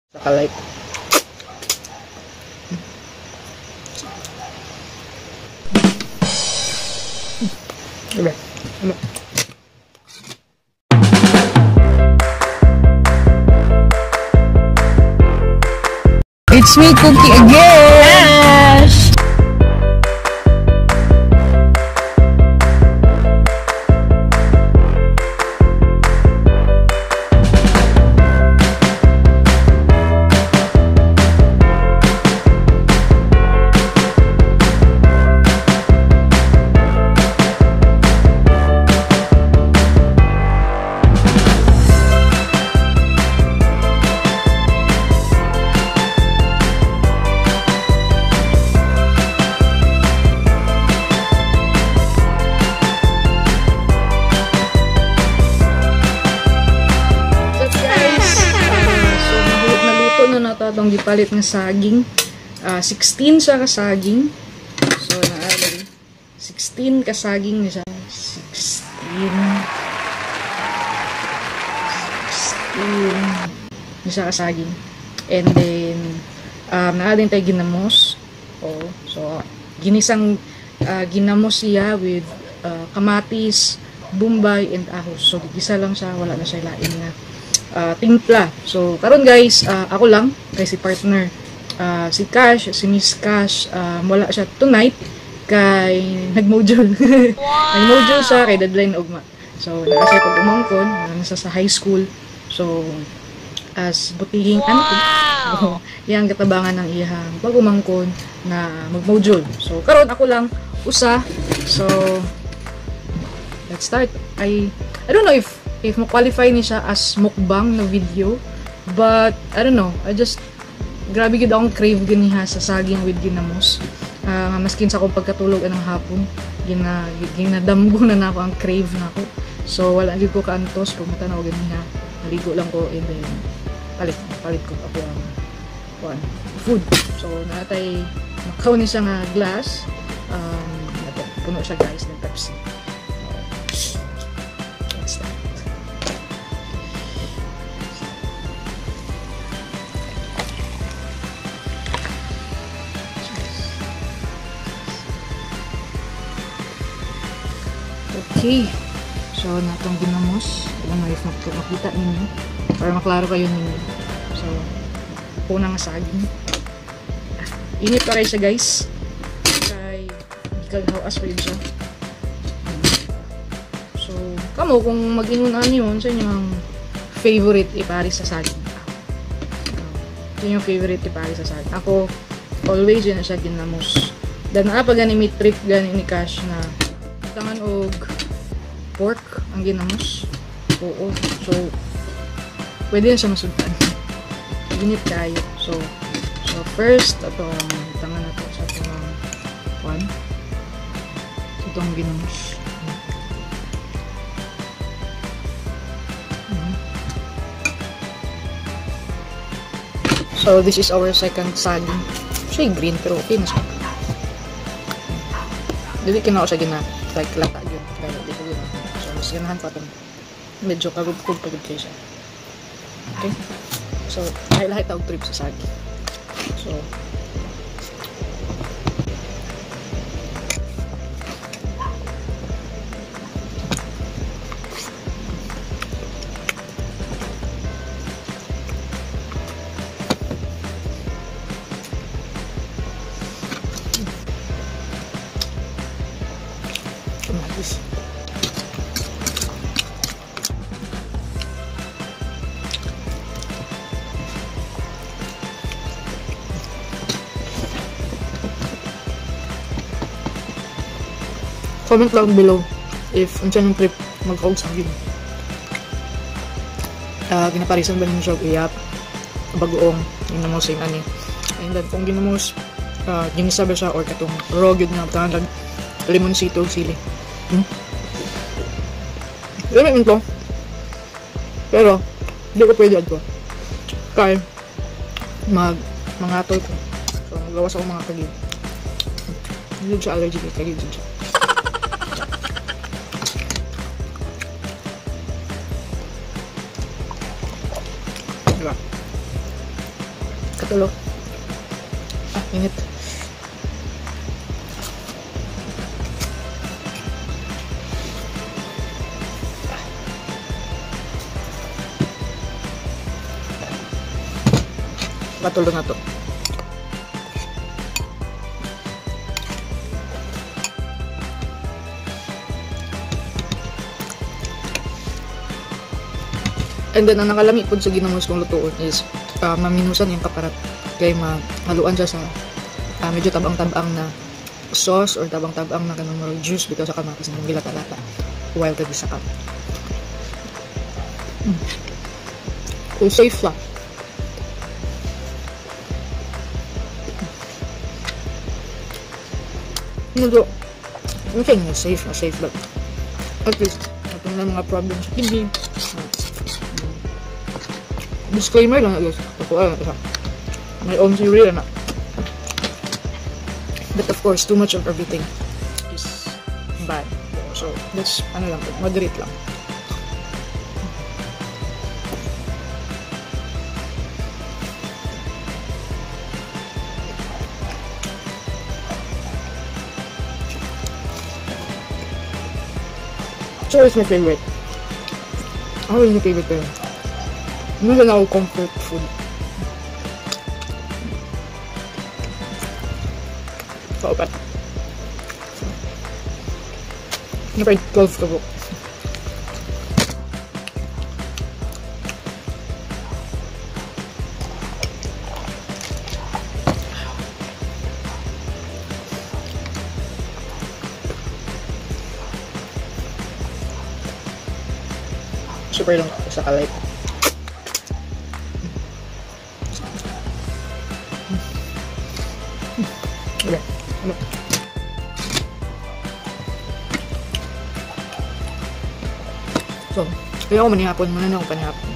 Saka light. Diba? Ano? It's me, Cookie, again! Ash! What's up, guys? So, naluto na nato atong gipalit nga saging. 16 siya ka saging. So, naali. 16 ka saging ni siya. 16. 16. Ni siya ka saging. And then, naa din tayo ginamos. Oh, so, ginisang ginamos siya with kamatis, bombay, and ahos. So, gigisa lang siya. Wala na siya lain na timpla. So, karon guys, ako lang kay si partner, si Cash, si Miss Cash, wala siya tonight kay nag-module. Wow! Nag-module siya kay deadline ugma. So, naa siya pag umangkon, nasa sa high school. So, as butihing auntie, so, iyang katabangan ng iyang pag umangkon na mag-module. So, karon ako lang usa. So, let's start. I don't know if mo-qualify ni siya as mukbang na video, but I don't know, I just grabe gid akong crave ganiha sa saging with ginamos. Maskin sa akong pagkatulog anang hapon, ginadamgo na nako ang crave nako. So wala gid ko kaantos, pumunta na ako ganiha, naligo lang ko and then palit ko ako ang food. So naatay makaw ni siya nga glass, puno siya guys ng Pepsi. Let's start. Okay. So, natong ginamos. I don't know if makita ninyo. Para maklaro kayo ninyo. So, unang saging. Init pa rin siya, guys. Kay, gigaghawas pa yun siya. So, kamo, kung mag-inunan yun, sa inyong favorite ipari sa saging. Sa inyong favorite ipari sa saging. Ako, always yun na siya ginamos. Dan, pa gani meat trip gani ni Cash na tangan og pork ang ginamos. Oo. So, pwede na siya masugtan. Ginit kayo. So first, atong tangan na to sa itong one. Itong ginamos. So, this is our second saging. Siya green, pero okay na siya. Dili kinao siya gina, like, lata yun. Kaya dito yun. So, mas ganahan pa itong medyo karubkog pagod kayo siya. Okay? So, lahi-lahi tawag trip sa saging. So, kamatis. Comment down below if unsa nang trip magkaog saging. Ginaparisan ba ninyo siya og iyap, bagoong, ginamos yung ani. And then kung ginamos, ginisa ba siya or katong raw gyud nga tangan limoncito ug sili. Dami to. Pero di ko pwede adto. Kay mga atol ko. So magawas ako mga kagid. Hindi siya allergic kay kagid siya. Diba? Katulo. Init. Katulo na to. And then, ang nakalami po sa ginamos kong lutuon is maminusan yung kaparat. Kaya mahaluan siya sa medyo tabang-tabang na sauce or tabang-tabang na kanang mga juice bitaw sa kamatis ng gilata-lata while kagisa ka. So, safe lang. Medyo, okay na safe but at least, ito na mga problems sa kidney. Disclaimer lang guys. Ako may own theory na. But of course, too much of everything is bad. So, that's ano lang, moderate lang. So, it's my favorite. Ako yung favorite ko yun. Minsan ako comfort food. Kaupat. Napay 12 ka po. Super lang sa kalay. Okay. So, kaya ako manihapon. Muna na ako panihapon.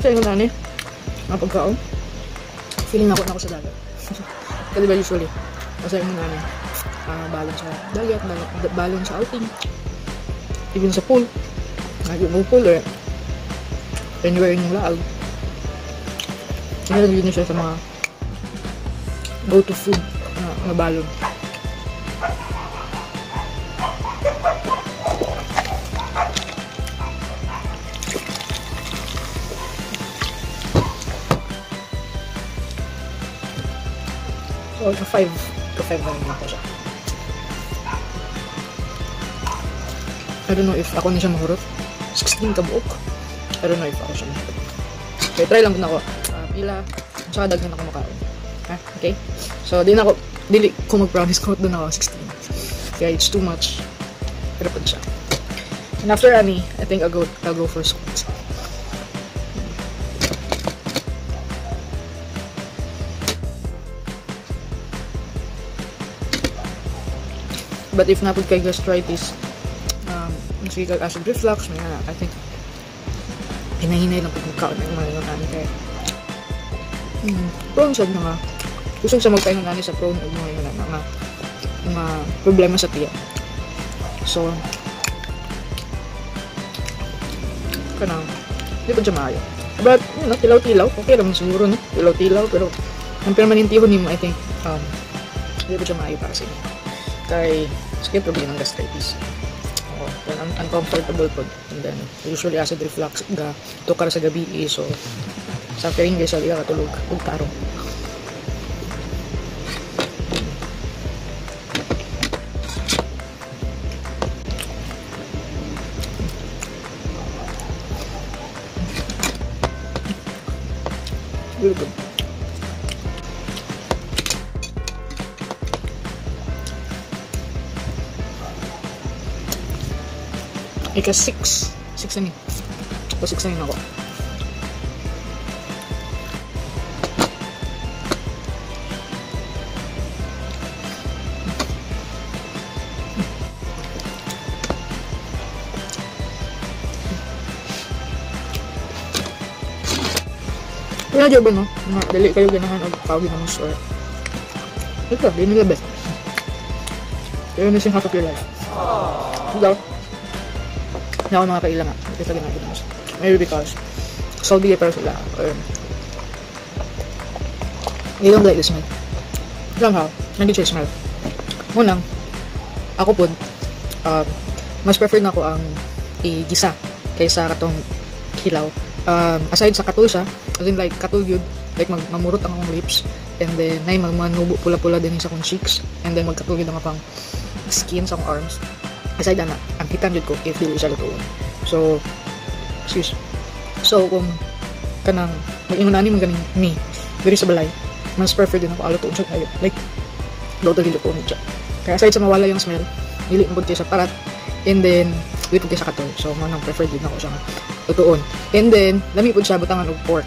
Sa inyo na ni, ang pagkaon, feeling ako na ako sa dagat. Kasi ba usually, sa inyo na ni, balon sa dagat, balon sa outing, even sa pool, nag-pool or anywhere in yung laag. Meron din siya sa mga go-to food na balon. So, ka-5 na rin ako siya. I don't know if ako na siya mahurot. 16 kabuok. I don't know if ako siya mahurot. Okay, try lang po na ako. Pila. Tsaka daghan ako makaon. Ha? Okay? So, di na ako, dili ko mag-promise ko doon ako 16. Kaya it's too much. Pero po siya. And after ani, I think I'll go for squats. But if napod kay gastritis, sige kag acid reflux, may I think hinahinay lang pag magkaon ng mga yun ani kaya prone sad mga kusog sa magkaon ani sa prone og mga yun mga problema sa tiyan. So kanang di pa siya maayo. But you know, tilaw-tilaw okay naman siguro no, tilaw-tilaw pero ang permanentihon nimo I think di pa siya maayo para sa inyo. Kay sakit problema ng gastritis. Oh, uncomfortable po. And then, usually acid reflux ga tukar sa gabi eh, so suffering guys, sa katulog ug tarong. Really good. Ika 6. 6 na ni. O 6 na yun ako. Pero na ba no? Nga, dali kayo ganahan og tawag ginamos or ito, di nila best. You're missing half of your life. So, na ako mga kaila nga. Hindi sila ganahan ginamos. Maybe because salty pero sila. Or they don't like the smell. Somehow, hindi siya smell. Munang, ako po, mas prefer na ako ang igisa kaysa katong hilaw. Aside sa katul siya, as in like katul yun, like mamurot ang akong lips, and then nay magmanubo pula-pula din sa akong cheeks, and then magkatul yun ang akong skin sa akong arms. Aside ana, ang hitan yun ko if dili siya lutuon. So, excuse. So, kung kanang mag-ingon ani man ganing me, diri sa balay, mas prefer din ako alutuon siya kayo. Like, totally lutuon siya. Kaya aside sa mawala yung smell, dili mo sa parat, and then, dili po sa katol. So, mo nang prefer din ako siya nga lutuon. And then, lami po siya butangan og pork.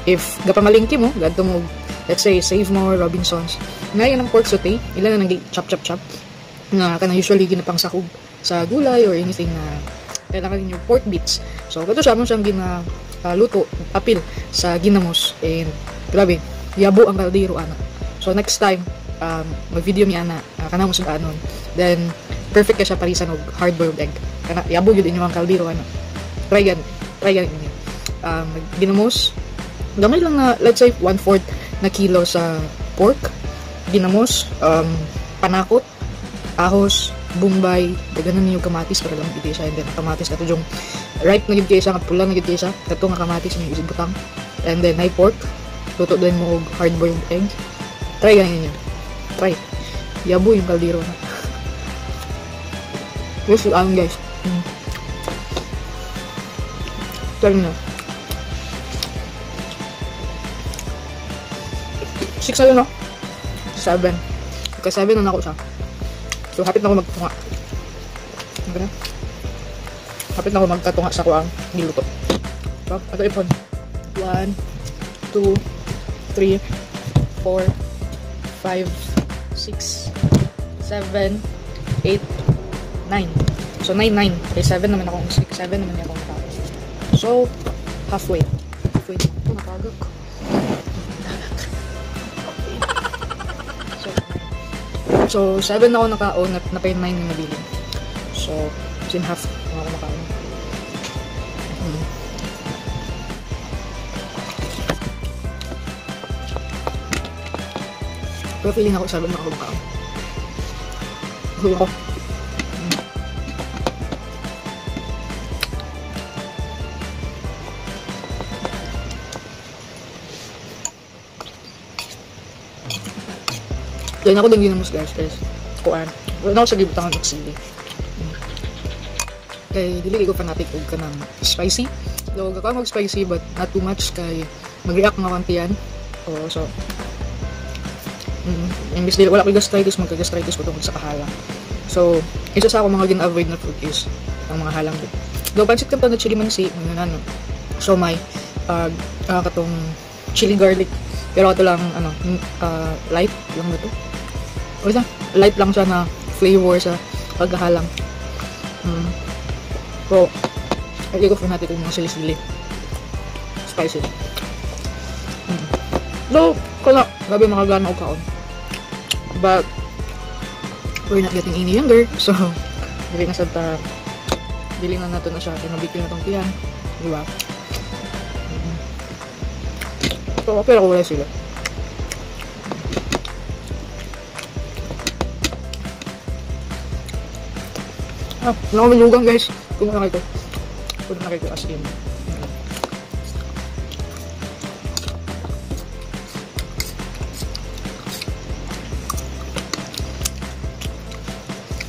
If gapamalingki mo, gadto mo, let's say, Save More, Robinsons, ngayon ang pork saute, ilan na nang chop chop chop, nga kanang usually ginapangsakog sa gulay or anything na kailangan ninyo pork bits. So, kato siya mo siyang ginaluto, apil sa ginamos, and grabe, yabo ang kaldero ana. So, next time, mag-video mi ana, kana mo sa anon. Then, perfect ka siya parisan og hard-boiled egg. Kana, yabo yun inyo ang kaldero ana. Try gan ninyo. Ginamos, gamay lang na, let's say, 1/4 na kilo sa pork, ginamos, panakot, ahos, bombay, daganan ninyo kamatis para lang iti siya, and then kamatis kato yung ripe na gid kay siya, pula na gid kay siya, kato nga kamatis may isibutang, and then high pork, luto din mo og hard-boiled egg. Try ganin ninyo. Try. Yabo yung kaldero na. Yes, guys. Try na. 6 na yun, no? 7. Okay, 7 na ako siya. So, hapit na ako magtunga. Okay na? Hapit na ako magkatunga sa kuang niluto. So, ito ipon. 1, 2, 3, 4, 5, 6, 7, 8, 9. So, 9, 9. Okay, 7 naman akong 6, 7 naman akong natapos. So, halfway. Halfway. Ito, nakagak. Okay. So, 7 na ako nakaon, napay 9 yung nabili. So, as in half na ako nakaon. Pero feeling ako, 7 na ako makaon. Gusto ko. Then ako din ginamos guys is kuan. Wala na ako sa gibutangan og sili. Kay dili ko fanatic og kanang spicy. Though gakuan og spicy but not too much kay mag-react nga kang tiyan. Oh, so imbis dili wala ko gastritis, magka-gastritis ko tungod sa kahalang. So, isa sa ako mga gina-avoid na food is ang mga halang. Though pansit kanton na chili mansi, mga ano. So may katong chili garlic. Pero ito lang ano, light lang ba ito? O isa, light lang siya na flavor sa pagkahalang. So, ay ko natin yung mga sili-sili. Spicy. So, kaya, grabe makagana og kaon. But, we're not getting any younger. So, dili na sad ta, dili na nato na siya. Kaya nabikil na tong tiyan. Diba? So, okay ako wala sila. Ah, wala akong malugang guys. Kung na kayo. Kung na kayo as in.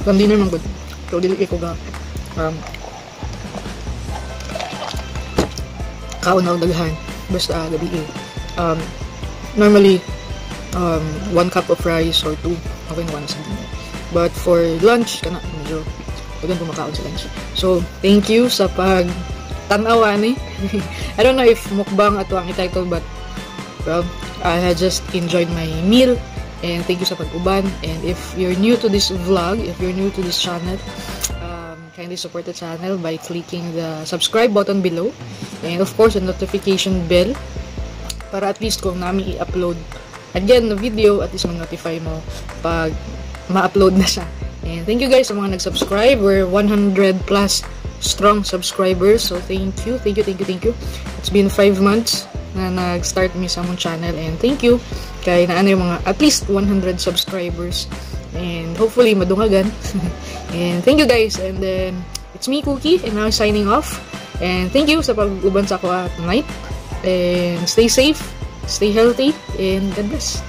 Ang dinner man good. So, dili ko ga kaon na daghan. Basta gabi eh. Normally, 1 cup of rice or 2. Okay na sa dinner. But for lunch, kana medyo pagyan kumakaon sa lunch. So, thank you sa pag tanawa ni. I don't know if mukbang ato ang i-title, but well, I had just enjoyed my meal. And thank you sa pag-uban. And if you're new to this vlog, if you're new to this channel, kindly support the channel by clicking the subscribe button below. And of course, the notification bell. Para at least kung naa mi i-upload again na video, at least ma-notify mo pag ma-upload na siya. And thank you guys sa mga nag-subscribe. We're 100 plus strong subscribers. So thank you, thank you, thank you, thank you. It's been 5 months na nag-start mi sa among channel and thank you kay naa na yung mga at least 100 subscribers and hopefully madungagan. And thank you guys, and then it's me, Cookie, and now signing off, and thank you sa pag-uban sa ako tonight, and stay safe, stay healthy, and God bless.